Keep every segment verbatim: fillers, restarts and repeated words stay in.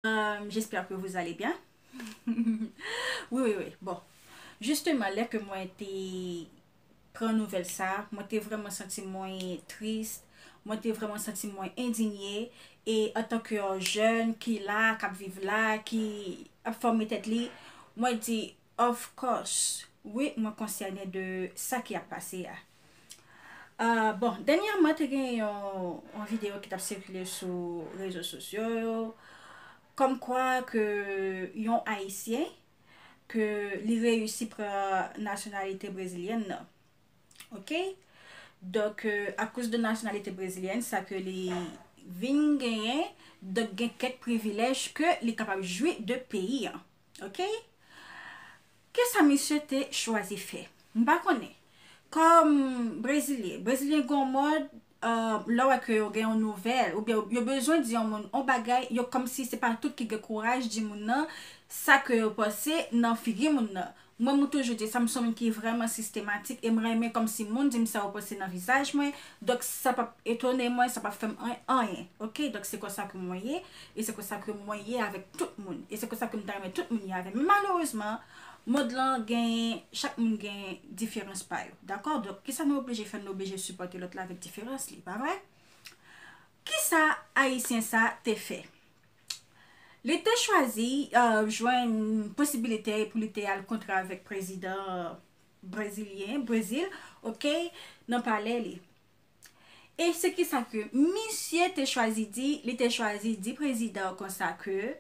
Euh, j'espère que vous allez bien. Wi, wi, wi. Bon, jisteman, lè ke mwen te pran nouvèl sa, mwen te vrèman santi mwen tris, mwen te vrèman santi mwen endinye, e antanke yon jèn ki la, k ap viv la, ki ap fòme tèt li, mwen di, of course, wi, mwen konsène de sa ki ap pase a. Euh, bon, dènyèman, te gen yon, yon videyo ki t ap sikile sou rezo sosyo yo, kòmkwa ke yon Ayisyen, ke li reyisi pran nasyonalite brezilyèn nan. Oke? Donk, euh, akoz de nasyonalite brezilyèn, sa ke li vin genyen, donk gen kèk privilèj ke li kapab jwi de peyi an. Oke? Kisa misye te chwazi fè? M pa konnen. Kòm Brezilyen, Brezilyen gen yon mòd, euh, lè w wè ke yo gen yon nouvèl, oubyen yo bezwen di yon moun yon bagay, yo kòmsi se pa tout ki gen kouraj di moun nan sa ke yo panse nan figi moun nan. Mwen, m toujou di sa, m se yon moun ki vrèman sistematik e m renmen kòmsi moun di m sa yo panse nan vizaj mwen. Donk, sa p ap etone mwen, sa p ap fè m an-, anyen. Oke? Donk, se konsa ke mwen ye, e se konsa ke mwen ye avèk tout moun. E se konsa ke m ta renmen tout moun ye avè m. Men malerezman, mond lan gen, chak moun gen diferans pa yo. Dakò? Donk, kisa nou oblije fè? Nou oblije sipòte lòt la avèk diferans li, pa vre? Kisa Ayisyen sa te fè? Li te chwazi, euh, jwenn posibilite pou li te al kontre avèk prezidan brezilyen, Brezil, oke, nan palè li. E se kisa ke misye te chwazi di? Li te chwazi di prezidan konsa ke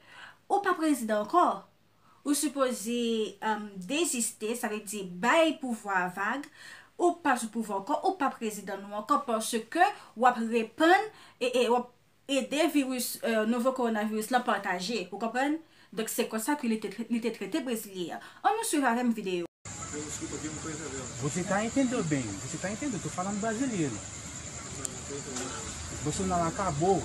ou pa prezidan ankò. Ou sipoze, um, deziste, sa vle di bay pouvwa a vag, ou pa sou pouvwa ankò, ou pa prezidan nou ankò, paske w ap repann e, e w ap ede viris, euh, nouvo kowonaviris lan pataje, ou konprann? Donk, se konsa ke li te, li te trete brezilyen an. Ann nou swiv avè m videyo. Você tá entendendo bem, você tá entendendo? Eu tô falando brasileiro. Bolsonaro acabou.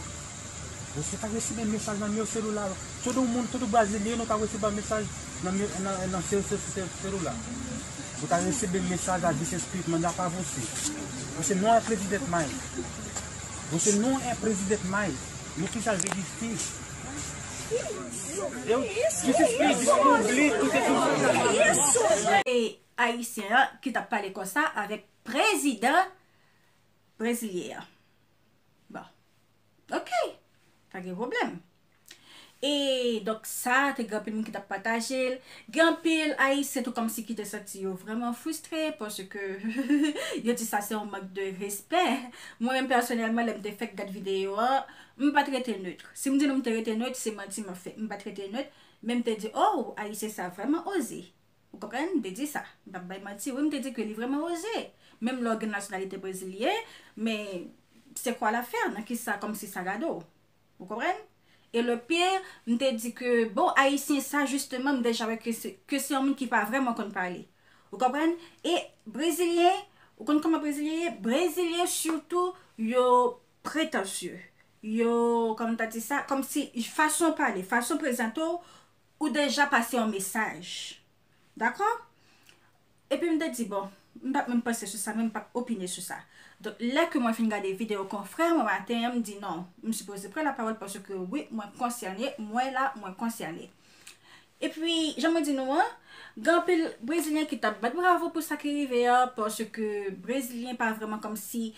Você tá recebendo mensagem no meu celular. Todo mundo, todo brasileiro tá recebendo mensagem no meu, na, no seu, seu, seu celular. Você tá recebendo mensagem a Vicente Pinto mandar pra você. Você não é presidente mais. Você não é presidente mais. Não precisa desistir. Eu desistir, descobri tudo que... E ayisyen an ki t ap pale konsa avèk prezidan brezilyen an. Bon. Oke. Pa gen pwoblèm. E donk sa, te gen anpil moun ki t ap pataje l. Gen anpil Ayisyen tou kòmsi ki te santi yo vrèman fristre paske yo di sa se yon mank de respè. Mwen menm pèsonèlman, lè m te fèk gad videyo a, m pa t rete nèt. Si m di nou m te rete nèt, se manti m ap fè. M pa t rete nèt, men m te di, oh, Ayisyen sa vrèman oze. Ou konprann? M te di sa. M p ap bay manti. Wi, m te di ke li vrèman oze. Menm lè w gen nasyonalite brezilyen, men se kwa l ap fè nan kisa kòmsi sa gade w. Ou konprann? E le pire, m te di ke, bon, Ayisyen sa, jisteman, m deja wè ke se, ke se yon moun ki pa vrèman konn pale. Ou konprann? E brezilyen, ou konn kòman brezilyen ye? Brezilyen, sitou, yo pretansye. Yo, kòman ta di sa? Kòmsi fason pale, fason prezante w, ou deja pase yon mesaj. Dakò? Epi m te di, bon, m p ap menm panse sou sa, men m p ap opine sou sa. Donk, lè ke mwen fin gade videyo konfrè mwen maten an, m di, non, m sipoze pran lapawòl paske wi, mwen konsène, mwen la, mwen konsène. Epi, jan mwen di nou an, gen anpil brezilyen ki t ap bat bravo pou sa ki rive a, paske brezilyen pa vrèman kòmsi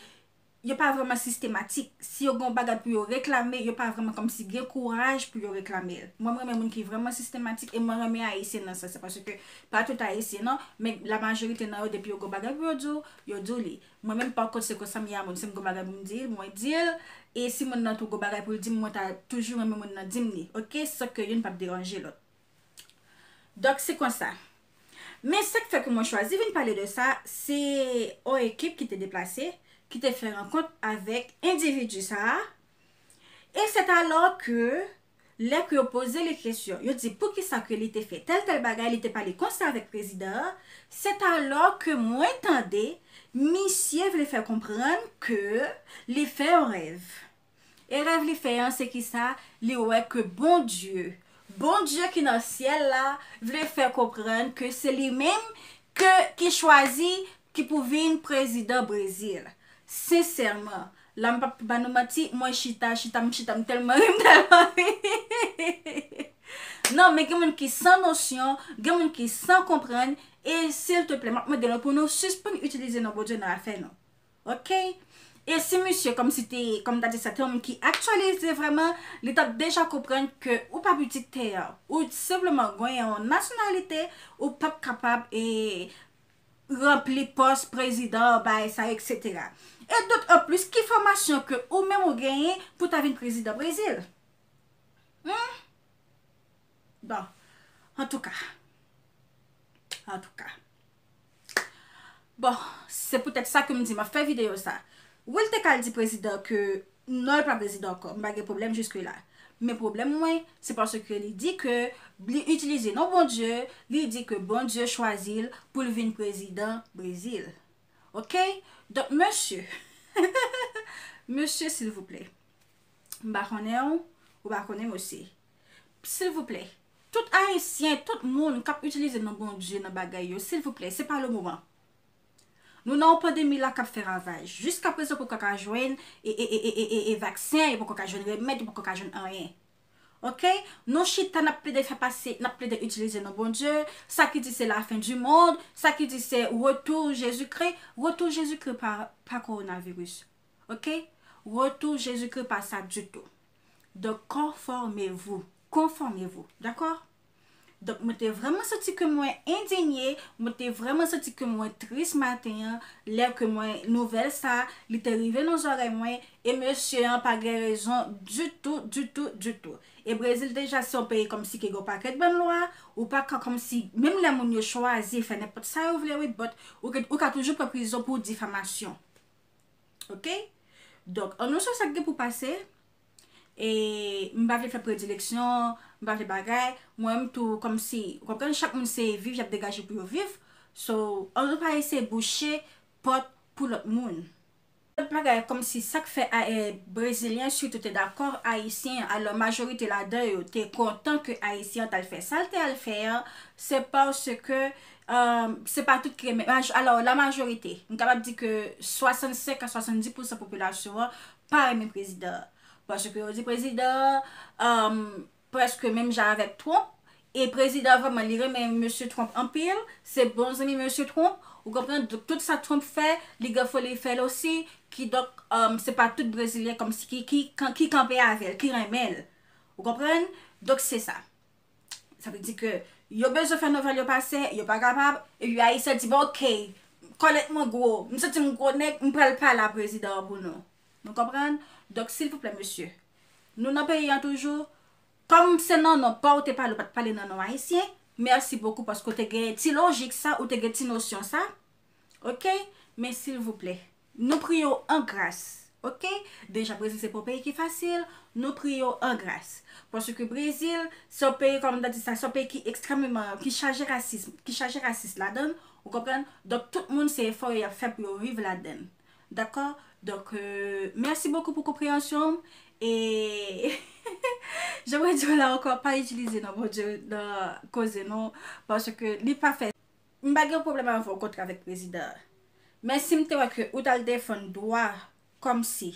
yo pa vrèman sistematik. Si yo gen yon bagay pou yo reklame, yo pa vrèman kòmsi gen kouraj pou yo reklame l. Mwen, m renmen moun ki vrèman sistematik e mwen renmen Ayisyen nan sans sa, paske pa tout Ayisyen non, men la majorite nan yo, depi yo gen yon bagay pou yo di w, yo di w li. Mwen menm, pa kont, se konsa m ye a moun. Si m gen yon bagay pou m di l, mwen di l. E si moun nan tou gen yon bagay pou l di m, mwen ta toujou renmen moun nan di m li. Oke? San ke youn p ap deranje lòt. Donk, se konsa. Men sa k fè ke mwen chwazi vin pale de sa, se yon ekip ki te deplase, ki te fè rankont avèk endividi sa a. E sèt alò ke, lè ke yo poze li kesyon, yo di poukisa ke li te fè tèl, tèl bagay, li te pale konsa avèk prezidan an, sèt alò ke mwen tande misye vle fè konprann ke li fè yon rèv. E rèv li fè an, se kisa? Li wè ke Bondye, Bondye ki nan syèl la, vle fè konprann ke se li menm ke, ki chwazi, ki pou vin prezidan Brezil. Sensèman, la m p ap ba nou manti, mwen chita, chita, m chita, m tèlman ri, m tèlman ri. Non, men gen moun ki san nosyon, gen moun ki san konprann, e silteplè, m ap mande nou pou nou sispann itilize non Bondye nan afè nou. Oke? E si misye kòmsi te, kòm ta di sa, te yon moun ki aktyalize vrèman, li t ap deja konprann ke ou pa pitit tè a. Ou senpleman genyen yon nasyonalite, ou p ap kapab e ranpli pòs prezidan, bagay sa yo, etsetera. E dòt anplis, ki fòmasyon ke ou menm ou genyen pou ta vin prezidan Brezil? Hmm? Bon, antouka. Antouka. Bon, se poutèt sa ke m di m ap fè videyo sa. Wi, l te ka al di prezidan ke non, l pa prezidan ankò. M pa gen pwoblèm jiske la. Men pwoblèm mwen, se paske li di ke li itilize non Bondye, li di ke Bondye chwazi l pou l vin prezidan Brezil. Oke? Donk, mesye, mesye, silvouplè. M pa konnen w, ou pa konnen m osi. Silvouplè, tout Ayisyen, tout moun k ap itilize non Bondye nan bagay yo, silvouplè, se pa le moman. Nou nan yon pandemi la k ap fè ravaj. Jiskaprezan poko ka jwenn e, e, e, e, e, e vaksen, yo poko ka jwenn remèd, yo poko ka jwenn anyen. Oke? Nou chita, n ap plede fè pase, n ap plede itilize non Bondye, sa ki di se lafen di mond, sa ki di se retou Jezikri. Retou Jezikri pa, pa kowonaviris. Oke? Retou Jezikri pa sa ditou. Donk, konfòmevou. Konfòmevou. Dakò? Donk, mwen te vrèman santi ke mwen endinye, mwen te vrèman santi ke mwen tris maten an, lè ke mwen, nouvèl sa, li te rive nan zòrèy mwen, e mesye an pa gen rezon ditou, ditou, ditou. E Brezil deja se yon peyi kòmsi ki gen yon pakèt bann lwa, ou pa ka kòmsi, menm lè moun yo chwazi fè nenpòt sa yo vle, wi, but ou, ou ka toujou pran prizon pou difamasyon. Oke? Donk, ann nou sou sa k gen pou pase. E m pa vle fè predileksyon, m pa vle bagay. Mwen menm tou, kòmsi, ou konprann, chak moun se viv y ap degaje pou yo viv. So, ann nou pa eseye bouche pòt pou lòt moun. Lòt bagay, kòmsi sa k fè a, e, Brezilyen sitou te dakò Ayisyen an, alò majorite ladan yo te kontan ke Ayisyen an t al fè sa l te al fè an, se paske, e, se pa tout ki renmen, maj-, alò, la majorite, m kapab di ke swasannsenk a swasanndis pousan popilasyon an pa renmen prezidan an. Paske yo di prezidan an, e, prèske menm jan avèk Trump. E prezidan an vrèman, li renmen mesye Trump anpil. Se bon zanmi mesye Trump. Ou konprann? Donk, tout sa Trump fè, li gen foli fè l osi. Kidonk, e, se pa tout Brezilyen kòmsi ki, ki, ki kanpe avè l, ki renmen l. Ou konprann? Donk, se sa. Sa vle di ke yo bezwen fè nouvèl yo pase, yo pa kapab. Epi Ayisyen di, bon, oke, kòlèt mwen gwo. M santi m gwo nèg, m pral pale a prezidan an pou nou. Nou konprann? Donk, silvouplè, mesye, nou nan peyi an toujou. Kòm se nan non pa w te pale, ou pa t pale nan non Ayisyen, mèsi bokou paske w te gen ti lojik sa, ou te gen ti nosyon sa. Oke? Men silvouplè, nou priye w an gras. Oke? Deja, Brezil se pa yon peyi ki fasil, nou priye w an gras. Paske Brezil, se yon peyi, kòm m ta di sa, se yon peyi ki ekstrèmeman, ki chaje rasism, ki chaje rasis ladan l, ou konprann? Donk, tout moun se efò yo y ap fè pou yo viv ladan l. Dakò? Donk, e, mèsi bokou pou konpreyansyon w. E, jan mwen di w la ankò, pa itilize non Bondye nan koze nou, paske li pa fè. M pa gen pwoblèm avè w kontre avèk prezidan an. Men si m te wè ke ou t al defann dwa kòmsi.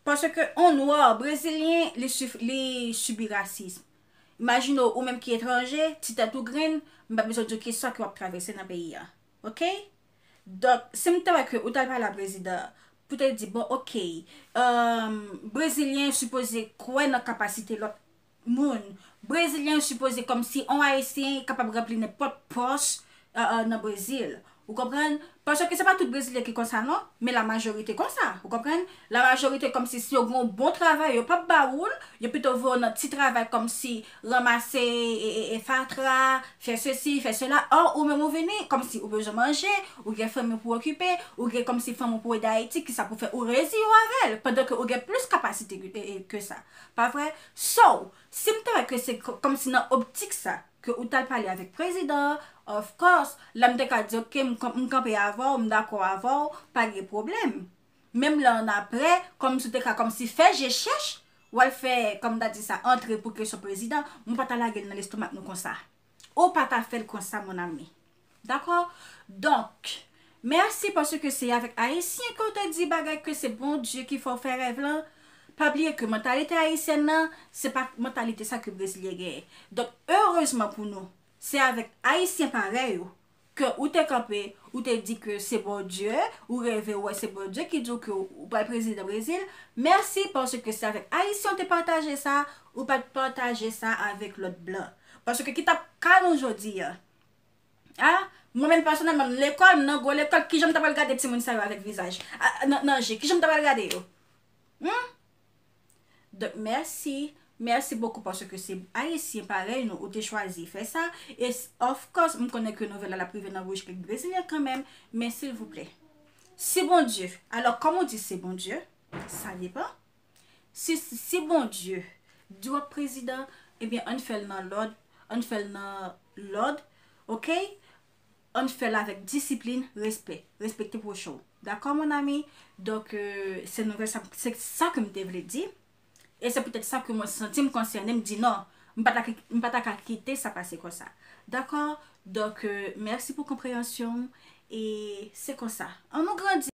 Paske yon nwa brezilyen, li sif-, li sibi rasism. Imajine w, ou menm ki etranje, ti tèt ou grenn, m pa bezwen di w ki sa ke w ap travèse nan peyi a. Oke? Donk, si m te wè ke ou t al pale a prezidan an, pou te di, bon, oke, e, brezilyen sipoze kwè nan kapasite lòt moun. Brezilyen sipoze kòmsi yon Ayisyen kapab ranpli nenpòt pòs, e, e, nan Brezil. Ou konprann? Paske se pa tout Brezilyen ki konsa, non, men la majorite konsa. Ou konprann? La majorite kòmsi si yo gen yon bon travay, yo p ap ba ou l, yo pito voye w nan ti travay kòmsi ranmase, e, e, e, fatra, fè sesi, fè sela. Ò, ou menm ou vini, kòmsi ou bezwen manje, ou gen fanmi w pou okipe, ou gen kòmsi fanmi w pou ede Ayiti, kisa pou fè, ou reziye w avè l, pandan ke ou gen plis kapasite ke, e, e, ke sa. Pa vre? So, si m te wè ke se k-, kòmsi nan optik sa, ke ou t al pale avèk prezidan an, of course, la m te ka di, oke, m, m kanpe avè w, m dakò avè w, pa gen pwoblèm. Menm lè annapre, kòmsi w te ka kòmsi fè je chèch, w al fè, kòm ta di sa, antre pou kesyon prezidan, mwen pa ta lage l nan lestomak nou konsa. Ou pa ta fè l konsa, mon ami. Dakò? Donk, mèsi paske se avèk Ayisyen ke w te di bagay ke se Bondye ki fè w fè rèv lan. Pa bliye ke mantalite ayisyèn nan, se pa mantalite sa ke brezilyen genyen. Donk, erezman pou nou, se avèk ayisyen parèy ou ke ou te kanpe, ou te di ke se Bondye, ou reve ou wè se Bondye ki di w ke ou pral prezidan Brezil. Mèsi, paske se avèk ayisyen ou te pataje sa, ou pa t pataje sa avèk lòt blan. Paske ki t ap ka nou jodi a? A, mwen menm pèsonèlman, lekòl, nan gwo lekòl, kijan m ta pral gade timoun sa yo avèk vizaj, a, nan, nan je, kijan m ta pral gade yo? Hmm? Donk, mèsi. Mèsi bokou paske se ayisyen parèy nou ou te chwazi fè sa. E s- of course, m konnen ke nouvèl la l ap rive nan bouch kèk brezilyen kanmenm, men silvouplè, si Bondye, alò, kòm ou di se Bondye, sa depan. Si, si Bondye di w ap prezidan, ebyen, ann fè l nan lòd, ann fè l nan lòd, oke? Ann fè l avèk disiplin, respè. Respekte pwochen w. Dakò, mon ami? Donk, euh, se nouvèl sa, se sa ke m te vle di. E se poutèt sa ke mwen santi m konsène, m di non, m pa ta, m pa ta ka kite sa pase konsa. Dakò? Donk, euh, mèsi pou konpreyansyon w. E se konsa. Ann nou grandi.